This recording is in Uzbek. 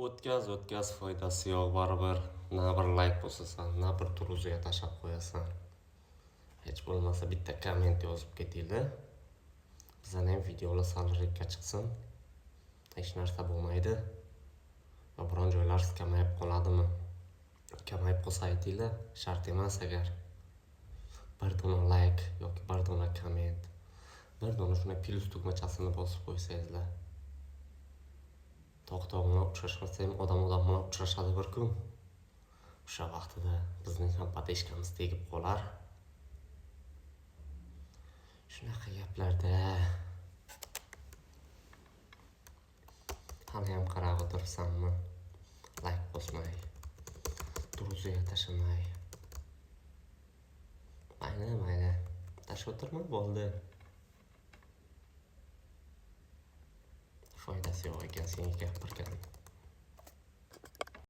O'tkaz, foydasi yo'q baribir. Na bir layk bosasan, na bir друзья tashlab qo'yasan. Hech bo'lmasa bitta komment yozib ketinglar. Bizani ham videolar salroqqa chiqsin. Hech narsa bo'lmaydi. Va biron joylar kamayib qoladimi? Kamayib qolsa aytinglar, shart emas agar. Bir dona layk yoki bir dona komment, bir dona shunday plyus tugmachasini bosib qo'ysangizlar. Tog'-tog' bilan uchrashmasa ham odam odam bilan uchrashadi bir kun. O'sha vaqtida bizning ham pateshkamiz tegib qolar. Shunaqa gaplarda. Hali ham qarab o'tiribsanmi? Layk bosmay, друзья tashlamay. Mayli, mayli. Tashlab o'tirma, bo'ldi. Foydasi yo'q ekan senga gapirgan.